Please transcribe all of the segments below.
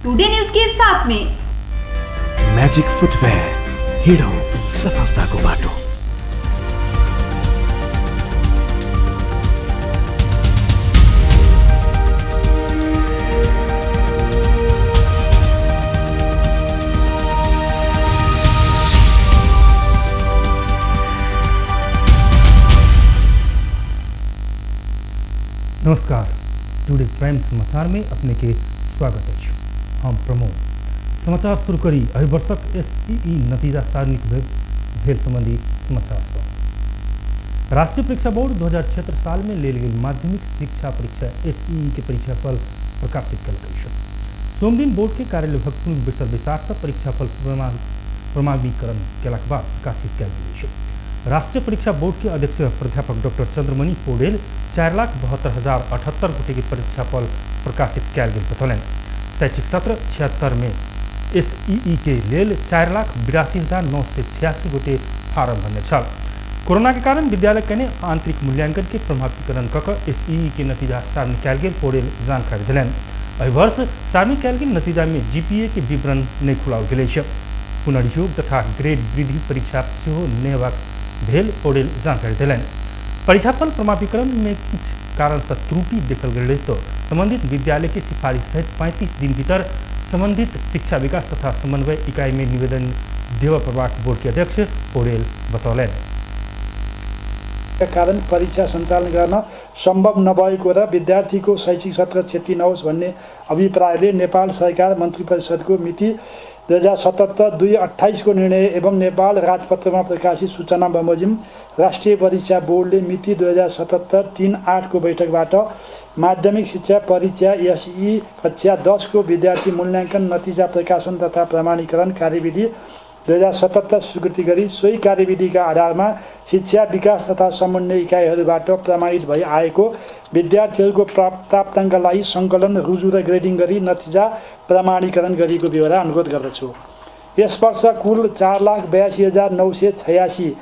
Today news के साथ में। म्याजिक फुटवेयर, हिँडौँ सफलताको बाटो। नमस्कार, टुडे प्राइम समाचार में अपने के स्वागत अछि। हम प्रमोद। समाचार शुरू करी एहि वर्षक एसईई नतीजा सार्वजनिक भेल संबंधी समाचार सँ। राष्ट्रीय परीक्षा बोर्ड 2076 साल में लेल गेल माध्यमिक शिक्षा परीक्षा एसईई के परीक्षाफल प्रकाशित कयलक अछि। सोमदिन बोर्ड के कार्यालय भक्तपुर में बैसल बैसार सँ परीक्षाफल प्रमाणीकरण केलाक बाद प्रकाशित कयल गेल अछि। राष्ट्रीय परीक्षा बोर्ड के अध्यक्ष प्राध्यापक डॉक्टर चंद्रमणि पौडेल 4,72,078 गोटे के परीक्षाफल प्रकाशित कयल गेल बतौलनि। शैक्षिक सत्र 76 में एसईई के लेल 4,82,986 गोटे फारम भरने छल। कोरोना के कारण विद्यालय कने आंतरिक मूल्यांकन के प्रभावीकरण क कऽ एसईई के नतीजा सार्वजनिक कयल गेल पौडेल जानकारी देलनि। एहि वर्ष सार्वजनिक कयल गेल नतीजा में जीपीए के विवरण नहि खुलाओल गेल अछि। पुनर्योग तथा ग्रेड वृद्धि परीक्षा सेहो नहि हेबाक भेल पौडेल जानकारी देलनि। परीक्षाफल प्रमाणीकरण में किछु कारण सँ त्रुटि देखल गेल रही तो संबंधित विद्यालय के सिफारिश सहित 35 दिन भीतर संबंधित शिक्षा विकास तथा समन्वय इकाई में निवेदन देबय पड़बाक बोर्ड के अध्यक्ष पौडेल बतौलनि। कारण परीक्षा सञ्चालन गर्न सम्भव नभएको र विद्यार्थीको शैक्षिक सत्र क्षति नहोस् भन्ने अभिप्रायले नेपाल सरकार मन्त्री परिषदको मिति 2077-2/28 को निर्णय एवं नेपाल राजपत्रमा प्रकाशित सूचना बमोजिम राष्ट्रिय परीक्षा बोर्डले मिति 2077-3/8 को बैठकबाट माध्यमिक शिक्षा परीक्षा एसई कक्षा 10 को विद्यार्थी मूल्याङ्कन नतिजा प्रकाशन तथा प्रमाणीकरण कार्यविधि 2077 स्वीकृति गरी सोही कार्यविधिका आधारमा शिक्षा विकास तथा समन्वय इकाइहरूबाट प्रमाणित भई आएको विद्यार्थीहरूको प्राप्ताङ्कलाई सङ्कलन, रुजु र ग्रेडिङ गरी नतिजा प्रमाणीकरण गरिएको ब्यौरा अनुरोध गर्दछु। यस वर्ष कुल 4,82,986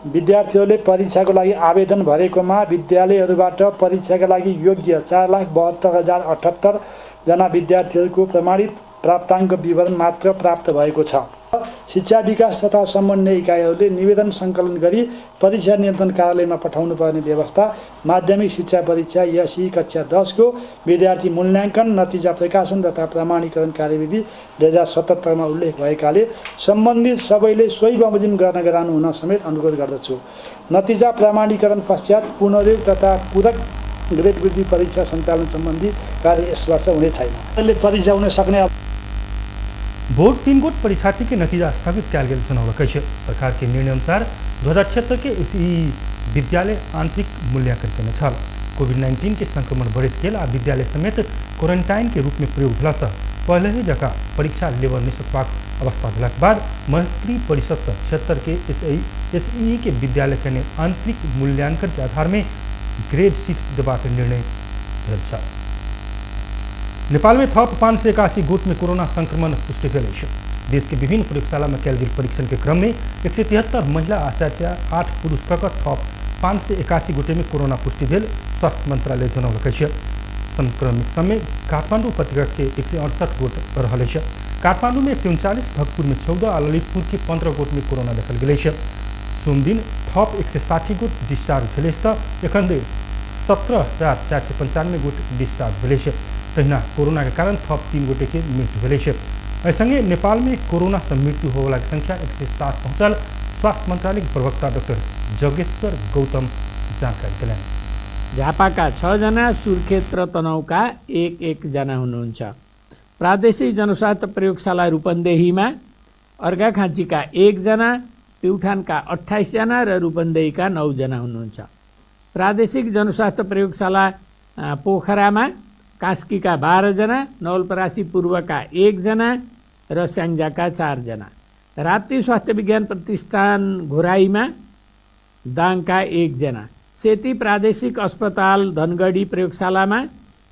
विद्यार्थीहरूले परीक्षाको लागि आवेदन भरेकोमा विद्यालयहरूबाट परीक्षाका लागि योग्य 4,72,078 जना विद्यार्थीहरूको प्रमाणित प्राप्ताङ्क विवरण मात्र प्राप्त भएको छ। शिक्षा विकास तथा समन्वय इकाइहरूले निवेदन सङ्कलन गरी परीक्षा नियन्त्रण कार्यालयमा पठाउनु पर्ने व्यवस्था माध्यमिक शिक्षा परीक्षा एसई कक्षा 10 को विद्यार्थी मूल्याङ्कन नतिजा प्रकाशन तथा प्रमाणीकरण कार्यविधि 2077 मा उल्लेख भएकाले सम्बन्धित सबैले सोही बमोजिम गर्न गराउनु हुन समेत अनुरोध गर्दछु। नतिजा प्रमाणीकरण पश्चात पुनर्योग तथा पूरक ग्रेड वृद्धि परीक्षा सञ्चालन सम्बन्धी कार्य यस वर्ष हुने छैन। यसले परीक्षा हुन सक्ने बोर्ड 3 गोट परीक्षार्थी के नतीजा स्थगित कयल गेल जनौलक अछि। सरकार के निर्णय अनुसार 2076 के एसईई विद्यालय आंतरिक मूल्यांकन केने छल। कोविड-19 के संक्रमण बढ़ैत गेल आ विद्यालय समेत क्वारंटाइन के रूप में प्रयोग भेला सँ पहिले ही जकाँ परीक्षा लेबऽ नहि सकबाक अवस्था भेलाक बाद मंत्री परिषद सँ 76 के एसईई के विद्यालय कने आंतरिक मूल्यांकन के आधार में ग्रेड सीट देबाक निर्णय भेल छल। नेपाल में थप 581 गोट में कोरोना संक्रमण पुष्टि भेल अछि। देश के विभिन्न प्रयोगशाला में कयल गेल परीक्षण के क्रम में 173 महिला आ 408 पुरुष क कऽ थप 581 गोटे में कोरोना पुष्टि भेल स्वास्थ्य मंत्रालय जनौलक अछि। संक्रमित सब में काठमांडू उपत्यका के 168 गोट रहल अछि। काठमांडू में 139, भक्तपुर में 14 आ ललितपुर के 15 गोट में कोरोना देखल गेल अछि। सोमदिन थप 160 गोट डिस्चार्ज भेल अछि तऽ एखन धरि 17,495 गोट डिस्चार्ज भेल अछि। तहिना कोरोना के कारण थप 3 गोटे के मृत्यु भेल अछि। एहि संगे नेपाल में कोरोना से मृत्यु होबयवला के संख्या 107 पहुंचल स्वास्थ्य मंत्रालय के प्रवक्ता डॉक्टर जगेश्वर गौतम जानकारी देलनि। झापाका 6 जना, सुर्खेत र तनहुँका 1-1 जना हुनुहुन्छ। प्रादेशिक जनस्वास्थ्य प्रयोगशाला रूपन्देहीमा अर्घाखाँचीका 1 जना, प्युठानका 28 जना र रूपन्देहीका 9 जना हुनुहुन्छ। प्रादेशिक जनस्वास्थ्य प्रयोगशाला पोखरामा कास्कीका 12 जना, नवलपरासी पूर्वका 1 जना र स्याङ्जाका 4 जना। राप्ती स्वास्थ्य विज्ञान प्रतिष्ठान घोराईमा दाङका 1 जना। सेती प्रादेशिक अस्पताल धनगढी प्रयोगशालामा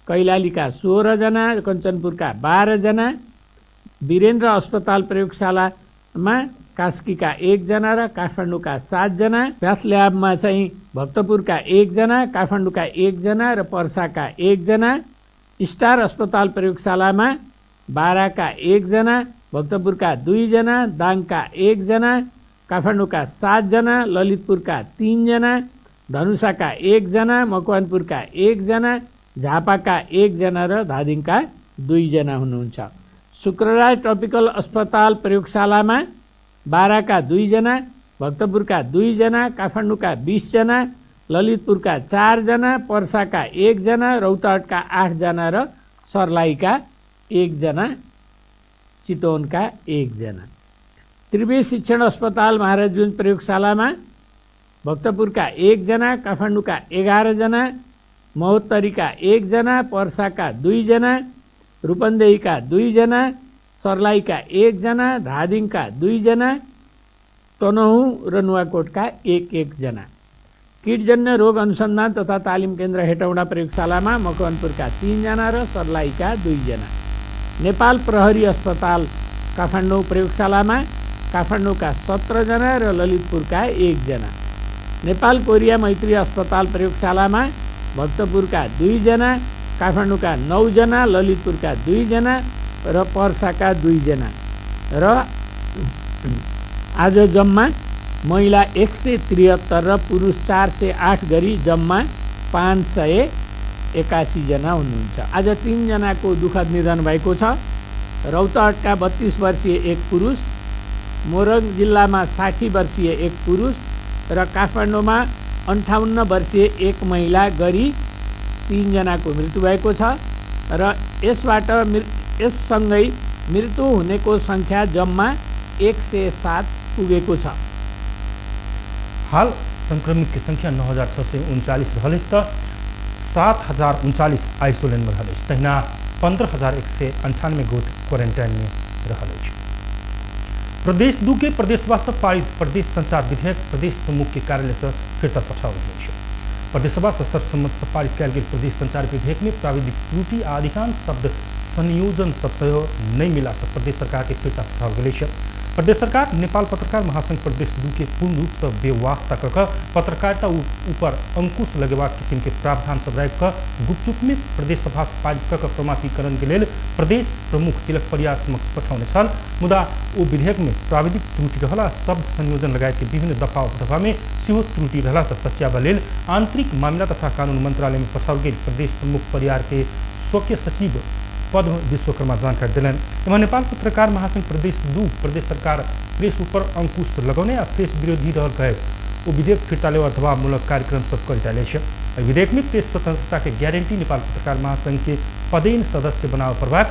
कैलालीका 16 जना, कञ्चनपुरका 12 जना। वीरेन्द्र अस्पताल प्रयोगशालामा कास्कीका 1 जना र काठमाडौँका 7 जना। प्याथ ल्याबमा चाहिँ भक्तपुरका 1 जना, काठमाडौँका 1 जना र पर्साका 1 जना। स्टार अस्पताल प्रयोगशालामा बाराका 1 जना, भक्तपुरका 2 जना, दाङका 1 जना, काठमाडौँका 7 जना, ललितपुरका 3 जना, धनुषाका 1 जना, मकवानपुरका 1 जना, झापाका 1 जना र धादिङका 2 जना हुनुहुन्छ। शुक्रराज ट्रपिकल अस्पताल प्रयोगशालामा बाराका 2 जना, भक्तपुरका 2 जना, काठमाडौँका 20 जना, ललितपुरका 4 जना, पर्साका 1 जना, रौतहटका 8 जना र सर्लाहीका 1 जना, चितवनका 1 जना। त्रिवेणी शिक्षण अस्पताल महाराजगञ्ज प्रयोगशालामा भक्तपुरका 1 जना, काठमाडौँका 11 जना, महोत्तरीका 1 जना, पर्साका 2 जना, रूपन्देहीका 2 जना, सर्लाहीका 1 जना, धादिङका 2 जना, तनहुँ र नुवाकोटका 1-1 जना। कीटजन्य रोग अनुसन्धान तथा तालिम केन्द्र हेटौँडा प्रयोगशालामा मकवानपुरका 3 जना र सर्लाहीका 2 जना। नेपाल प्रहरी अस्पताल काठमाडौँ प्रयोगशालामा काठमाडौँका 17 जना र ललितपुरका 1 जना। नेपाल कोरिया मैत्री अस्पताल प्रयोगशालामा भक्तपुरका 2 जना, काठमाडौँका 9 जना, ललितपुरका 2 जना र पर्साका 2 जना। र आज जम्मा महिला 173 र पुरुष 408 गरी जम्मा 581 जना हुनुहुन्छ। आज 3 जनाको दुःखद निधन भएको छ। रौतहटका 32 वर्षीय एक पुरुष, मोरङ जिल्लामा 60 वर्षीय एक पुरुष र काठमाडौँमा 58 वर्षीय एक महिला गरी 3 जनाको मृत्यु भएको छ र यसबाट यससँगै मृत्यु हुनेको सङ्ख्या जम्मा 107 पुगेको छ। हाल संक्रमित के संख्या 9,639 रहल अछि त 7,039 आइसोलेशन में रहल अछि, तहिना 15,198 गोट क्वारेंटाइन में रहल अछि। प्रदेश 2 के प्रदेशसभा से पारित प्रदेश संचार विधेयक प्रदेश प्रमुख के कार्यालय से फिर्ता पठाओल गेल अछि। प्रदेशसभा से सर्वसम्मत से पारित कयल गेल प्रदेश संचार विधेयक में प्राविधिक त्रुटि आ अधिकांश शब्द संयोजन सब सेहो नहि मिला से प्रदेश सरकार के फिर्ता पठाओल गेल अछि। प्रदेश सरकार नेपाल पत्रकार महासंघ प्रदेश 2 के पूर्ण रूप से बेवास्ता कऽ कऽ पत्रकारिता ऊपर अंकुश लगेबाक किसिम के प्रावधान सब राखि कऽ गुपचुप में प्रदेश सभा से पारित कऽ कऽ प्रमाणीकरण के लेल प्रदेश प्रमुख तिलक परियार समक्ष पठौने छल। मुदा ओ विधेयक में प्राविधिक त्रुटि रहला, शब्द संयोजन लगायत के विभिन्न दफा उपदफा में सेहो त्रुटि रहला से सच्याबा लेल आंतरिक मामिला तथा कानून मंत्रालय में पठाओल गेल प्रदेश प्रमुख परियार के स्वकीय सचिव पद्म विश्वकर्मा जानकारी दिलनि। एवं नेपाल पत्रकार महासंघ प्रदेश 2 प्रदेश सरकार प्रेस ऊपर अंकुश लगौने आ प्रेस विरोधी रहल कहैत ओ विधेयक फिर्ता लेवा दबावमूलक कार्यक्रम सब करैत आयल अछि। एहि विधेयक में प्रेस स्वतंत्रता के गारंटी नेपाल पत्रकार महासंघ के पदेन सदस्य बनाव पड़बाक,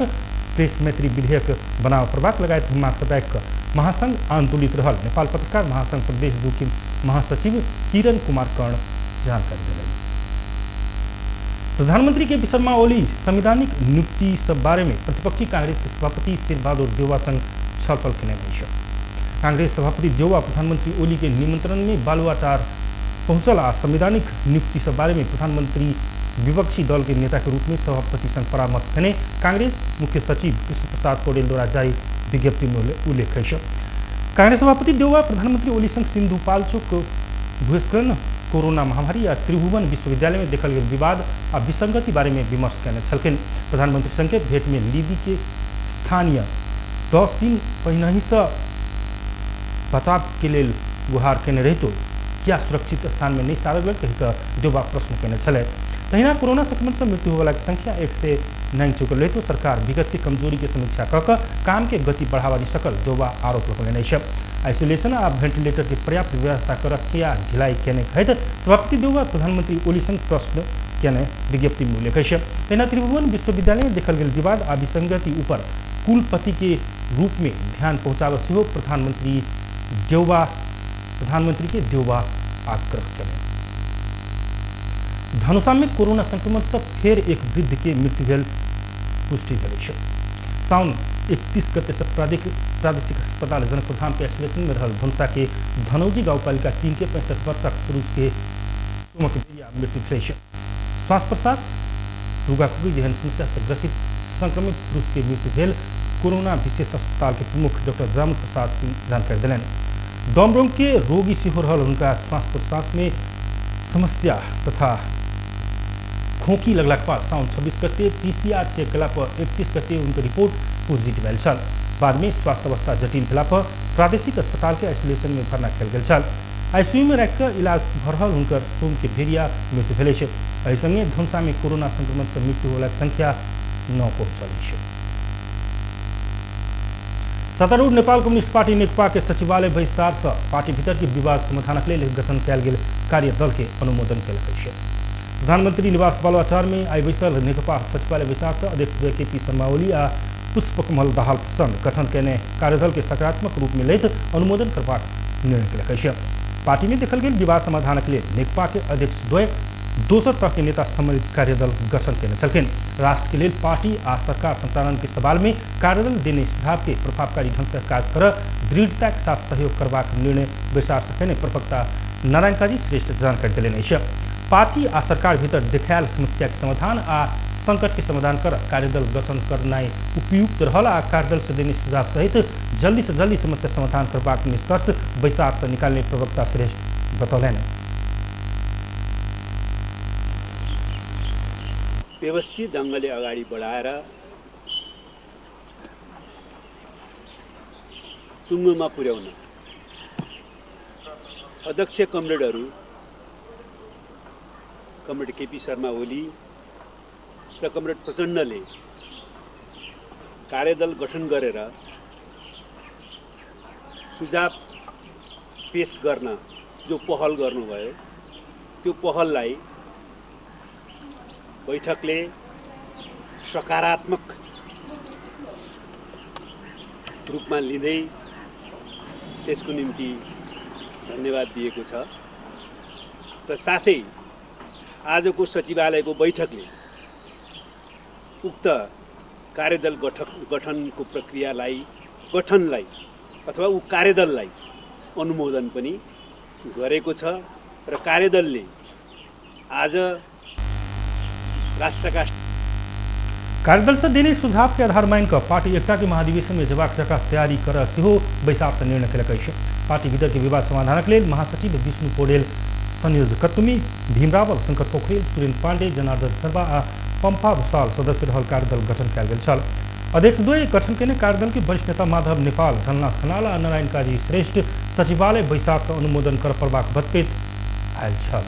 प्रेस मैत्री विधेयक बनाव पड़बाक लगायत माग सब राखि कऽ महासंघ आंदोलित रहल नेपाल पत्रकार महासंघ प्रदेश 2 के महासचिव किरण कुमार कर्ण जानकारी दिलनि। प्रधानमंत्री के पी शर्मा ओली संवैधानिक नियुक्ति सब बारे में प्रतिपक्षी कांग्रेस के सभापति शेरबहादुर देउवा संग छलफल केने अछि। कांग्रेस सभापति देउवा प्रधानमंत्री ओली के निमंत्रण में बालुवाटार पहुंचल आ संवैधानिक नियुक्ति सब बारे में प्रधानमंत्री विपक्षी दल के नेता के रूप में सभापति संग परामर्श केने कांग्रेस मुख्य सचिव कृष्ण प्रसाद पौडेल द्वारा जारी विज्ञप्ति में उल्लेख अछि। कांग्रेस सभापति देउवा प्रधानमंत्री ओली संग सिन्धुपाल्चोक भूस्खलन, कोरोना महामारी आ त्रिभुवन विश्वविद्यालय में देखल गेल विवाद आ विसंगति बारे में विमर्श केने छलखिन। प्रधानमंत्री संगे भेंट में लीबी के स्थानीय 10 दिन पहिनहि से बचाव के लेल गुहार केने रहितो किया सुरक्षित स्थान में नहीं सारल गेल कहि कऽ देउवा प्रश्न केने छलै। तहिना कोरोना संक्रमण से मृत्यु होयवला के संख्या 109 चुकल रहितो सरकार विगत के कमजोरी के समीक्षा कऽ कऽ काम के गति बढ़ावा दी सकल देउवा आरोप लगौने अछि। आइसोलेशन आ वेंटिलेटर के पर्याप्त व्यवस्था कर किया ढिलाई केने कहैत सभापति देउवा प्रधानमंत्री ओली संग प्रश्न केने विज्ञप्ति में उल्लेख अछि। तहिना त्रिभुवन विश्वविद्यालय में देखल गेल विवाद आ विसंगति ऊपर कुलपति के रूप में ध्यान पहुंचाबऽ सेहो प्रधानमंत्री के देउवा आग्रह केने। धनुषा में कोरोना संक्रमण से फेर एक वृद्ध के मृत्यु भेल पुष्टि भेल अछि। साउन 31 गते से प्रादेशिक अस्पताल जनकपुरधाम के आइसोलेशन में रहल धनुषा के धनौजी गाउँपालिका 3 के 65 वर्षक पुरुष के मृत्यु भेल अछि। श्वास प्रश्वास रुगाखोकी जेहन समस्या से ग्रसित संक्रमित पुरुष के मृत्यु भेल कोरोना विशेष अस्पताल के प्रमुख डॉक्टर जामुन प्रसाद सिंह जानकारी दिलनि। दम रोग के रोगी सेहो रहल हुनका श्वास प्रश्वास में समस्या तथा खोंकी लगलाक बाद साउन 26 गते पीसीआर चेक कयला पर 31 गते हुनकर रिपोर्ट पॉजिटिव आयल छल। बाद में स्वास्थ्य अवस्था जटिल भेला पर प्रादेशिक अस्पताल के आइसोलेशन में भर्ना कयल गेल छल। आईसीयू में राखिकऽ इलाज भऽ रहल हुनकर सोम के भेड़िया मृत्यु भेल अछि। एहि संगे धनुषा में कोरोना संक्रमण से मृत्यु होलाक संख्या 9 पहुँचल अछि। सत्तारूढ़ नेपाल कम्युनिस्ट पार्टी नेकपा के सचिवालय बैसार से पार्टी भीतर के विवाद समाधानक लेल गठन कयल गेल कार्यदल के अनुमोदन कयलक अछि। प्रधानमंत्री निवास बालुवाटार में आइ बैसल नेकपा सचिवालय बैसार से अध्यक्ष के पी शर्मा ओली आ पुष्पकमल दाहाल प्रचण्ड गठन कयने कार्यदल के सकारात्मक रूप में लैत अनुमोदन करबाक निर्णय कयलक अछि। पार्टी में देखल गेल विवाद समाधानक लेल नेकपा के अध्यक्ष द्वय दोसर तरह के नेता सम्मिलित कार्यदल गठन कयने छलखिन। राष्ट्र के लेल पार्टी आ सरकार संचालन के सवाल में कार्यदल देने सुझाव के प्रभावकारी ढंग से काज कर दृढ़ता के साथ सहयोग करबाक निर्णय बैसार से कयने प्रवक्ता नारायण काजी श्रेष्ठ जानकारी देलनि अछि। पार्टी आ सरकार भीतर देखायल समस्या के समाधान आ संकट के समाधान कर कार्यदल गठन करनाइ उपयुक्त रहल आ कार्यदल से देने सुझाव सहित जल्दी से जल्दी समस्या समाधान करबाक निष्कर्ष बैसार से निकालने प्रवक्ता श्रेष्ठ बतौलनि। व्यवस्थित ढङ्गले अगाडि बढाएर टुङ्गोमा पुर्याउन अध्यक्ष कमरेडहरू कमरेड केपी शर्मा ओली र कमरेड प्रचण्डले कार्यदल गठन गरेर सुझाव पेश गर्न जो पहल गर्नुभयो त्यो पहललाई बैठकले सकारात्मक रूपमा लिँदै त्यसको निम्ति धन्यवाद दिएको छ र साथै आजको सचिवालयको बैठकले उक्त कार्यदल गठनको प्रक्रियालाई गठनलाई अथवा उ कार्यदललाई अनुमोदन पनि गरेको छ र कार्यदलले आज राष्ट्रका कार्यदल से देने सुझाव के आधार मानि कऽ पार्टी एकता के महाधिवेशन में जेबाक जकाँ तैयारी कर सेहो बैसार से निर्णय कयलक अछि। पार्टी भीतर के विवाद समाधानक लेल महासचिव विष्णु पौडेल संयोजकत्व में भीम रावल, शंकर पोखरेल, सुरेन्द्र पांडे, जनार्दन शर्मा आ पंपा भूषाल सदस्य रहल कार्यदल गठन कयल गेल छल। अध्यक्ष द्वय गठन कयने कार्यदल के वरिष्ठ नेता माधव नेपाल, झलनाथ खनाल आ नारायण काजी श्रेष्ठ सचिवालय बैसार से अनुमोदन कर पड़बाक बतबैत आयल छल।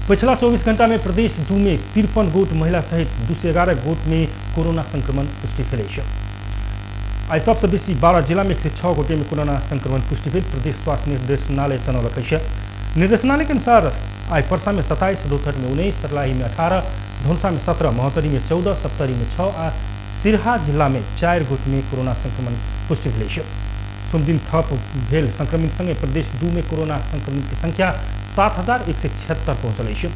पिछला 24 घंटा में प्रदेश 2 में 53 गोट महिला सहित 211 गोट में कोरोना संक्रमण पुष्टि भेल अछि। आइ सबसँ बेसी 12 जिला में 106 गोटे में कोरोना संक्रमण पुष्टि भेल प्रदेश स्वास्थ्य निर्देशनालय जनौलक अछि। निर्देशनालय के अनुसार आइ पर्सा में 27, रौतहट में 19, सर्लाही में 18, धनुषा में 17, महोत्तरी में 14, सप्तरी में 6 आ सिरहा जिला में 4 गोट में कोरोना संक्रमण पुष्टि भेल अछि। सोमदिन थप भेल संक्रमित संगे प्रदेश 2 में कोरोना संक्रमित की संख्या 7176 पहुँचल अछि।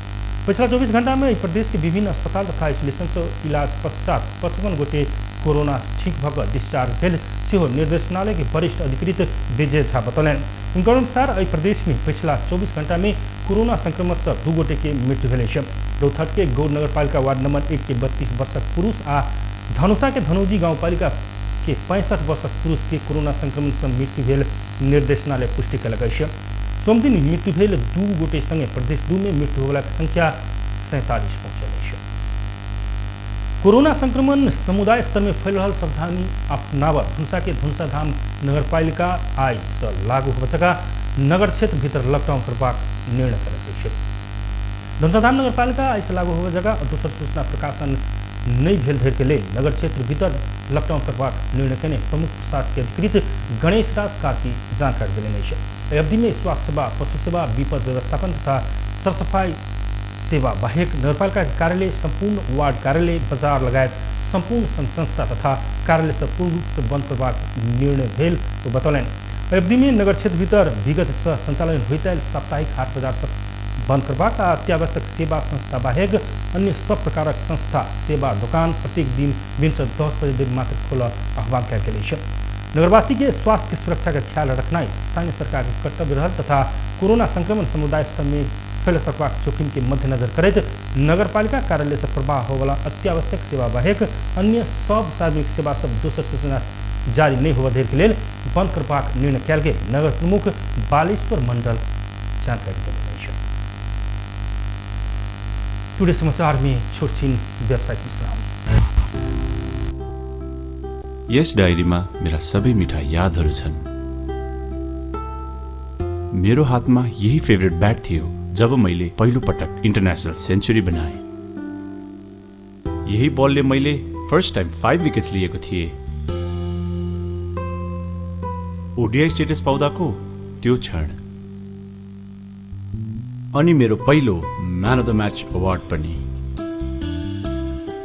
पिछला 24 घंटा में प्रदेश के विभिन्न अस्पताल तथा आइसोलेशन से इलाज पश्चात 55 गोटे कोरोना ठीक भऽ कऽ डिस्चार्ज भेल सेहो निर्देशनालय के वरिष्ठ अधिकृत विजय झा बतौलनि। हुनकर अनुसार एहि प्रदेश में पिछला 24 घंटा में कोरोना संक्रमण से 2 गोटे के मृत्यु भेल अछि। रौतहट के गौर नगरपालिका वार्ड नंबर 1 के 32 वर्षक पुरुष आ धनुषा के धनौजी गाउँपालिका के 65 वर्षक पुरुष के कोरोना संक्रमण से मृत्यु भेल निर्देशनालय पुष्टि कयलक अछि। सोमदिन मृत्यु भेल 2 गोटे संगे प्रदेश 2 में मृत्यु होबलाक संख्या 47 पहुँचल अछि। कोरोना संक्रमण समुदाय स्तर में फैल रहल सावधानी अपनावल धनुषा के धनुषा धाम नगरपालिका आइ से लागू हो सका नगर क्षेत्र भीतर लॉकडाउन करबाक निर्णय कयलक अछि। धनुषा धाम नगरपालिका आइ से लागू होबय जगह दोसर सूचना प्रकाशन नहि भेल धरि के लेल नगर क्षेत्र भीतर लॉकडाउन करबाक निर्णय कयने प्रमुख प्रशासकीय अधिकृत गणेश राज कार्की जानकारी देलनि अछि। एहि अवधि में स्वास्थ्य सेवा, पशु सेवा, विपद व्यवस्थापन तथा सरसफाई सेवा बाहेक नगरपालिका के कार्यालय, संपूर्ण वार्ड कार्यालय, बाजार लगायत संपूर्ण संस्था तथा कार्यालय सब पूर्ण रूप से बंद करबाक निर्णय भेल ओ बतौलनि। एहि अवधि में नगर क्षेत्र भीतर विगत संचालन होइत आयल साप्ताहिक हाट बाजार सब बंद करबाक आ अत्यावश्यक सेवा संस्था बाहेक अन्य सब प्रकारक संस्था, सेवा, दोकान प्रत्येक दिन भिनसर 10 बजे धरि मात्र खोलऽ आह्वान कयल गेल अछि। नगरवासी के स्वास्थ्य के सुरक्षा के ख्याल रखनाइ स्थानीय सरकार के कर्तव्य रहल तथा कोरोना संक्रमण समुदाय स्तर में फैल सकबाक जोखिम के मद्देनजर करैत नगरपालिका कार्यालय से प्रवाह होवला अत्यावश्यक सेवा बाहेक अन्य सब सार्वजनिक सेवा सब दोसर सूचना जारी नहि होबय धरि के लेल बंद करबाक निर्णय कयल गेल नगर प्रमुख बालेश्वर मंडल जानकारी देलनि अछि। टुडे समाचार में छोटछिन व्यावसायिक विश्राम। यस डायरीमा मेरा सबै मिठा यादहरू छन्। मेरो हातमा यही फेभरेट ब्याट थियो जब मैले पहिलो पटक इन्टरनेसनल सेन्चुरी बनाएँ। यही बलले मैले फर्स्ट टाइम 5 विकेट्स लिएको थिएँ। ओडिआई स्टेटस पाउँदाको त्यो क्षण अनि मेरो पहिलो man of the match award पनि।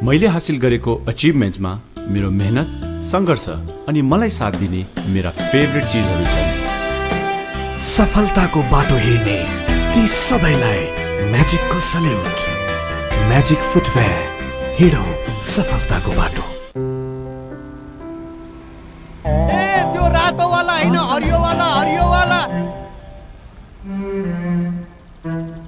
मैले हासिल गरेको अचिभमेन्ट्समा मेरो मेहनत, सङ्घर्ष अनि मलाई साथ दिने मेरा फेभरेट चिजहरू छन्। सफलताको बाटो हिँड्ने ती सबैलाई म्याजिकको सल्युट। म्याजिक फुटवेयर, हिँडौँ सफलताको बाटो। ए त्यो रातो वाला हैन, हरियो वाला, हरियो वाला।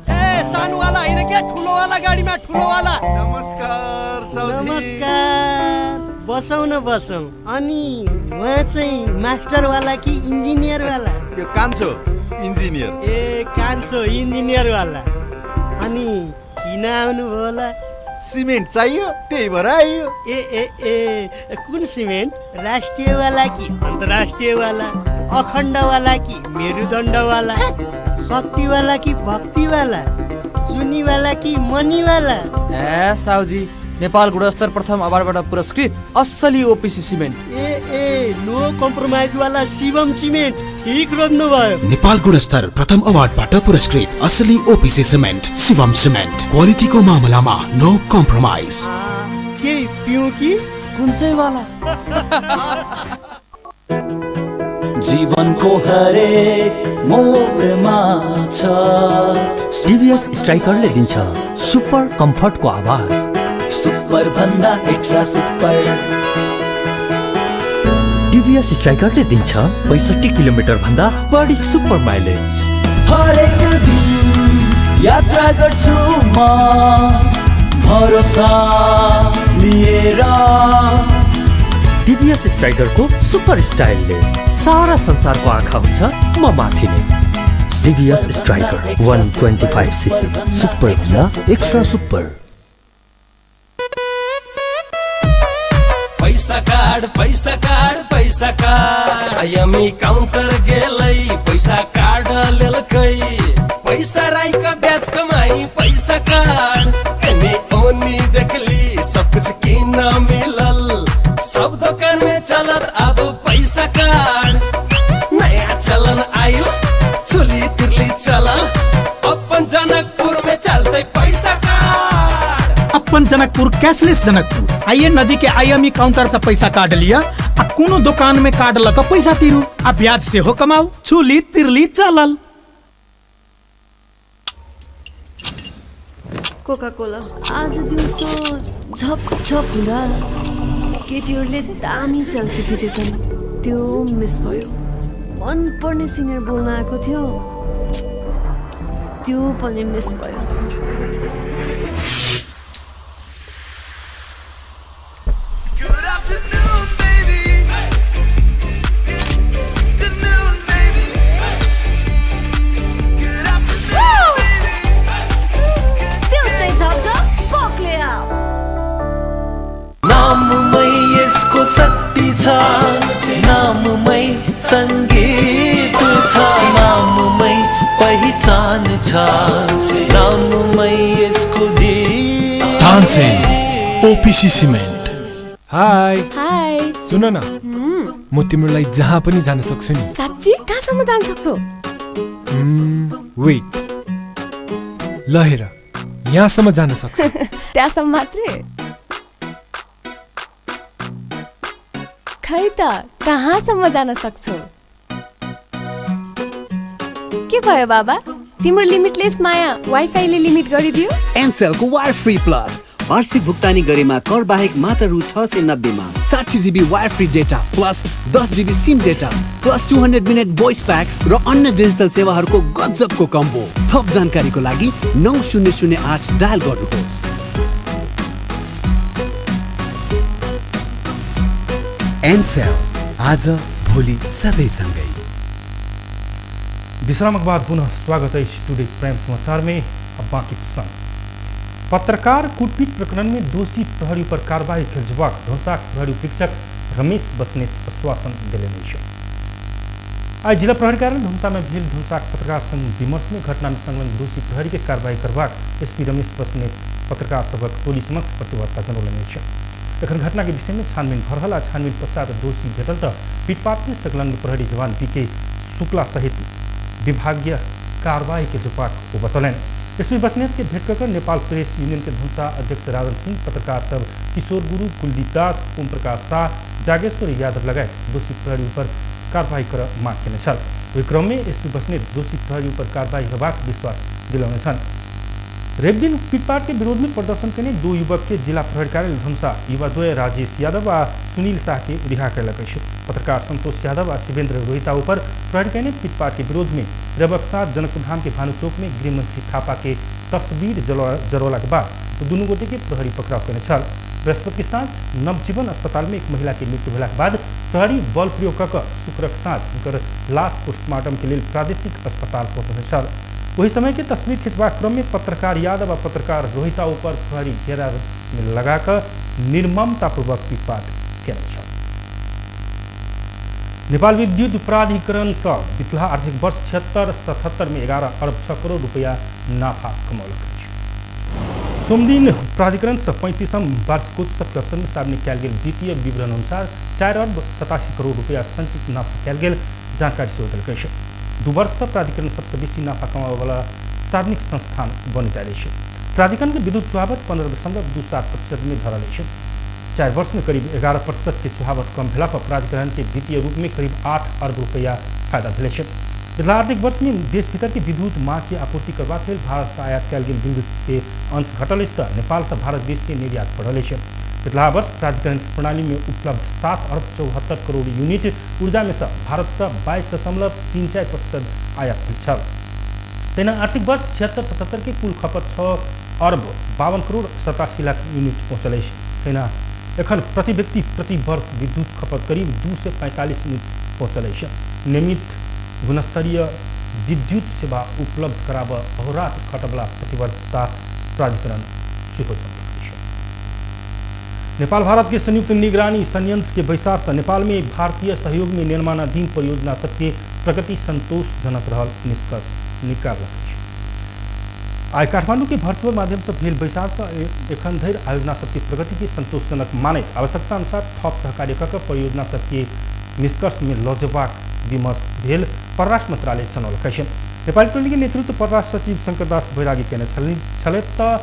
ए सानो वाला हैन क्या, ठुलो वाला गाडीमा, ठुलो वाला। नमस्कार साउजी। नमस्कार, बसौँ न बसौँ। अनि उहाँ चाहिँ मास्टर वाला कि इन्जिनियर वाला? यो कान्छो इन्जिनियर। ए कान्छो इन्जिनियर वाला। अनि किन आउनुभयो होला? सिमेन्ट चाहियो त्यही भएर आइयो। ए ए ए कुन सिमेन्ट? राष्ट्रियवाला कि अन्तर्राष्ट्रियवाला, अखण्डवाला कि मेरुदण्डवाला, शक्तिवाला कि भक्तिवाला, चुनीवाला कि मनीवाला? ए साउजी, नेपाल गुणस्तर प्रथम अवार्डबाट पुरस्कृत असली ओपिसी सिमेन्ट। ए ए नो कम्प्रोमाइज वाला शिवम सिमेन्ट, ठीक रोज्नु भयो। नेपाल गुणस्तर प्रथम अवार्डबाट पुरस्कृत असली ओपिसी सिमेन्ट, शिवम सिमेन्ट। क्वालिटीको मामलामा नो कम्प्रोमाइज। के पिउँ कि कुन चाहिँ वाला? जीवनको हरेक मोडमा छ सिरियस स्ट्राइकरले दिन्छ सुपर कम्फर्टको आवाज। सुपर भन्दा एक्स्ट्रा सुपर। टिभीएस स्ट्राइकरले दिन्छ 65 किलोमिटर भन्दा बढी सुपर माइलेज। हरेक दिन यात्रा गर्छु म भरोसा लिएर। टिभीएस स्ट्राइकरको सुपर स्टाइलले सारा संसारको आँखा हुन्छ म माथि नै। टिभीएस स्ट्राइकर 125 सीसी, सुपर भन्दा एक्स्ट्रा सुपर। पैसा कार्ड, पैसा कार्ड, पैसा कार्ड। आइएमई काउंटर गेलै पैसा कार्ड लेलकै, पैसा राई का ब्याज कमाई पैसा कार्ड। एने ओनी देखली सब कुछ किन मिलल, सब दुकान में चलत अब पैसा कार्ड। नया चलन आइल चुली तिरली चलल, अपन जनकपुर में चलते पैसा कार्ड। अपन जनकपुर कैशलेस जनकपुर। आइए नजीक के आईएमई काउंटर से पैसा कार्ड लिया आ कोनो दुकान में कार्ड लग पैसा तीरू आ ब्याज से हो कमाओ। चुली तिरली चलल। कोका कोला आज दिउँसो झप झप हुँदा केटीहरूले दामी सेल्फी खिचेछन्, त्यो मिस भयो। मनपर्ने सिनियर बोल्न आएको थियो, त्यो पनि मिस भयो। नाममै यसको शक्ति छ, नाममै संगीत छ, नाममै पहिचान छ, नाममै यसको जीवन। Tansen OPC cement. Hi hi, सुन न, म तिम्रो लागि जहाँ पनि जान सक्छु नि। साँच्ची? कहाँसम्म जान सक्छौ? वेट, ल हेर, यहाँसम्म जान सक्छु। त्यहाँसम्म मात्रै? खै त कहाँसम्म जान सक्छौ? के भयो बाबा, तिम्रो लिमिटलेस माया वाइफाईले लिमिट गरिदियो? एनसेलको वायर फ्री प्लस वार्षिक भुक्तानी गरेमा कर बाहेक मात्र रु 690 मा 60 GB wire free data plus 10 GB SIM data plus 200 minute voice pack र अन्य डिजिटल सेवाहरूको गजबको कम्बो। थप जानकारीको लागि 9008 डायल गर्नुहोस्। एनसेल, आज भोलि सधैँ सँगै। विश्रामक बाद पुनः स्वागत है टुडे प्राइम समाचार में। अब बाकी प्रसंग। पत्रकार कुटपीट प्रकरण में दोषी प्रहरी पर कार्रवाई कयल जेबाक धनुषाक प्रहरी उपरीक्षक रमेश बस्नेत आश्वासन देलनि अछि। आइ जिला प्रहरी कार्यालय धनुषा में भेल धनुषाक पत्रकार संग विमर्श में घटना में संलग्न दोषी प्रहरी के कार्रवाई करबाक एसपी रमेश बस्नेत पत्रकार सभक टोली समक्ष प्रतिबद्धता जनौलनि अछि। एखन घटना के विषय में छानबीन भऽ रहल आ छानबीन पश्चात दोषी भेटल तऽ पीटपाट में संलग्न प्रहरी जवान पी.के. शुक्ला सहित विभागीय कार्रवाई के जेबाक ओ बतौलनि। एसपी बस्नेत के भेंट कर नेपाल प्रेस यूनियन के धनुषा अध्यक्ष राजन सिंह, पत्रकार सब किशोर गुरु, कुलदीप दास, ओम प्रकाश शाह, जागेश्वर यादव लगायत दोषी प्रहरी पर कार्रवाई कर माग केने छल। ओहि क्रम में एसपी बस्नेत दोषी प्रहरी पर कार्रवाई होबाक विश्वास दिलौने छन्। रविदिन पीटपाट के विरोध में प्रदर्शन केने दो युवक के जिला प्रहरी कार्यालय धनुषा युवा द्वय राजेश यादव आ सुनील शाह के रिहा कयलक अछि। पत्रकार संतोष यादव आ शिवेंद्र रोहिता ऊपर प्रहरी केने पीटपाट के विरोध में रविक साँझ जनकपुरधाम के भानु चौक में गृहमंत्री थापा के तस्वीर जरौला के बाद दुनू गोटे के प्रहरी पकड़ाव केने छल। बृहस्पति के साँझ नवजीवन अस्पताल में एक महिला के मृत्यु भेलाक बाद प्रहरी बल प्रयोग कऽ शुक्रक साँझ हुनकर लाश पोस्टमार्टम के लेल प्रादेशिक अस्पताल पहुँचने छल। वही समय के तस्वीर खिंचबाक क्रम में पत्रकार यादव आ पत्रकार रोहिता ऊपर प्रहरी घेरा में लगाकर निर्ममतापूर्वक पीटपाट केने छल। नेपाल विद्युत प्राधिकरण सँ बितला आर्थिक वर्ष 76-77 में 11 अरब 6 करोड़ रुपया नाफा कमौलक अछि। सोमदिन प्राधिकरण सँ 35म वार्षिकोत्सव के अवसर में सार्वजनिक कयल गेल वित्तीय विवरण अनुसार 4 अरब 87 करोड़ रुपया संचित नाफा कयल गेल जानकारी सेहो देलक अछि। 2 वर्ष से प्राधिकरण सबसे बेसी नाफा कमाबयवला सार्वजनिक संस्थान बनि आयल अछि। प्राधिकरण के विद्युत चुहावट 15.27% में धरल अछि। 4 वर्ष में करीब 11% के चुहावट कम भेला पर प्राधिकरण के वित्तीय रूप में करीब 8 अरब रुपया फायदा भेल अछि। पिछला आर्थिक वर्ष में देश भीतर के विद्युत मांग के आपूर्ति करबाक लेल भारत से आयात कयल गेल विद्युत के अंश घटल अछि तऽ नेपाल से भारत देश के निर्यात बढ़ल अछि। पिछला वर्ष प्राधिकरण प्रणाली में उपलब्ध 7 अरब 74 करोड़ यूनिट ऊर्जा में से भारत से 22.34% आयात भेल छल। तहिना आर्थिक वर्ष 76-77 के कुल खपत 6 अरब 52 करोड़ 87 लाख यूनिट पहुँचल अछि। तहिना एखन प्रति व्यक्ति प्रति वर्ष विद्युत खपत करीब 245 यूनिट पहुँचल अछि। नियमित गुणस्तरीय विद्युत सेवा उपलब्ध कराबऽ अहोरात्र खटबला प्रतिबद्धता प्राधिकरण सेहो जनौलक अछि। नेपाल भारत के संयुक्त निगरानी संयंत्र के बैसार से नेपाल में भारतीय सहयोग में निर्माणाधीन परियोजना सबके प्रगति संतोषजनक रहल निष्कर्ष निकाललक अछि। आइ काठमांडू के वर्चुअल माध्यम से भेल बैसार से एखन धरि आयोजना सबके प्रगति के संतोषजनक मानैत आवश्यकता अनुसार थप सहकार्य कऽ परियोजना सबके निष्कर्ष में लऽ जेबाक विमर्श भेल परराष्ट्र मंत्रालय जनौलक अछि। नेपाली टोली के नेतृत्व परराष्ट्र सचिव शंकरदास बैरागी केने छलथि तऽ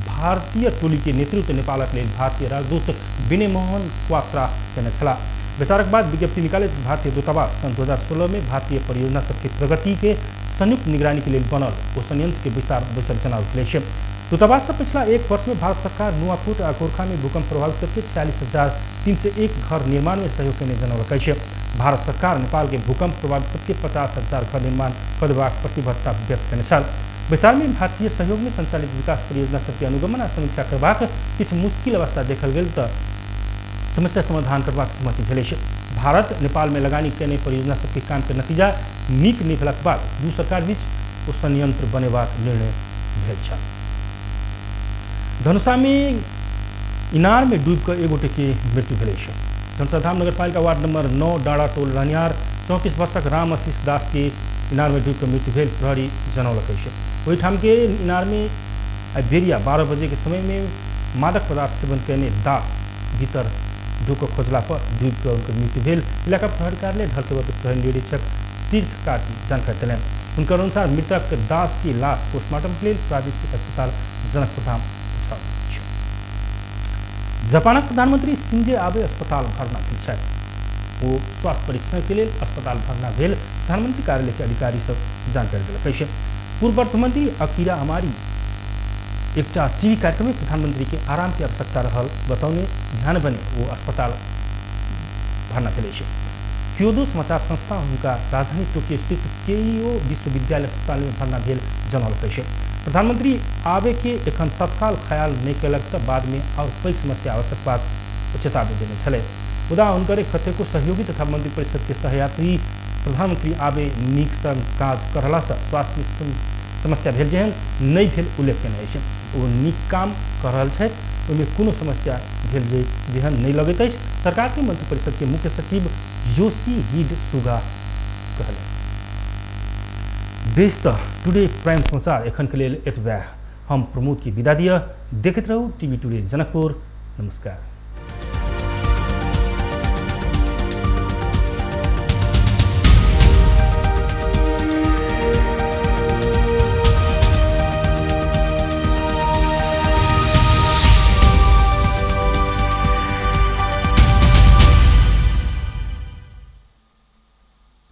भारतीय टोली के नेतृत्व नेपालक लेल भारतीय राजदूत विनय मोहन क्वात्रा केने छलाह। बैसारक बाद विज्ञप्ति निकालैत भारतीय दूतावास सन् 2016 में भारतीय परियोजना सबके प्रगति के संयुक्त निगरानी के लेल बनल ओ संयंत्र के बैसार बैसल जनाओल गेल अछि। दूतावास से पिछला 1 वर्ष में भारत सरकार नुआकोट आ गोरखा में भूकंप प्रभावित सबके 46,301 घर निर्माण में सहयोग केने जनौलक अछि। भारत सरकार नेपाल के भूकंप प्रभावित सबके 50,000 घर निर्माण करबाक प्रतिबद्धता व्यक्त केने छल। बैसार में भारतीय सहयोग में संचालित विकास परियोजना सबके अनुगमन आ समीक्षा करबाक किछु मुश्किल अवस्था देखल गेल तऽ समस्या समाधान करबाक सहमति भेल अछि। भारत नेपाल में लगानी केने परियोजना सबके काम के नतीजा नीक नहि भेलाक बाद दू सरकार बीच ओ संयंत्र बनेबाक निर्णय भेल छल। धनुषा में इनार में डूबि कऽ एक गोटे के मृत्यु भेल अछि। धनुषाधाम नगरपालिका वार्ड नंबर 9 डाँडा टोल रहनिहार 34 वर्षक राम आशीष दास के इनार में डूबि कऽ मृत्यु भेल प्रहरी जनौलक अछि। ओहिठाम के इनार में आइ बेरिया 12 बजे के समय में मादक पदार्थ सेवन कयने दास भीतर डूब खोजला पर डूबि कऽ हुनकर मृत्यु भेल। इलाका प्रहरी कार्यालय ढलकेवर के प्रहरी निरीक्षक तीर्थ कार्की जानकारी देलनि। हुनकर अनुसार मृतक दास की लाश पोस्टमार्टम के लेल प्रादेशिक अस्पताल जनकपुरधाम पठाओल गेल। जापानक प्रधानमंत्री शिंजे आबे अस्पताल भर्ना भेल छथि। ओ स्वास्थ्य परीक्षण के लेल अस्पताल भर्ना भेल प्रधानमंत्री कार्यालय के अधिकारी सब जानकारी देलक अछि। पूर्व अर्थमंत्री अकीरा अमारी एकटा टीवी कार्यक्रम में प्रधानमंत्री के आराम के आवश्यकता रहल बतौने ध्यान बने वो अस्पताल भर्ना भेल अछि। क्योदो समाचार संस्था हुनका राजधानी टोक्यो स्थित केईओ विश्वविद्यालय अस्पताल में भर्ना भेल जनौलक अछि। प्रधानमंत्री आबे के एखन तत्काल ख्याल नहि कयलक तऽ बाद में और पैघ समस्या आवश्यक बात चेतावनी देने छलै। मुदा हुनकर कतेको सहयोगी तथा मंत्रिपरिषद के सहयात्री प्रधानमंत्री आबे नीक संग काज करला से स्वास्थ्य समस्या भेल जेहन नहि भेल उल्लेख केने अछि। ओ नीक काम कऽ रहल छथि, ओहिमे कोनो समस्या भेल जेहन नहि लगैत अछि, सरकार के मंत्रिपरिषद के मुख्य सचिव योशिहिड सुगा कहलनि। बेस तऽ टुडे प्राइम समाचार एखन के लेल एतबे। हम प्रमोद के विदा दिअ, देखैत रहू टीवी टुडे जनकपुर। नमस्कार।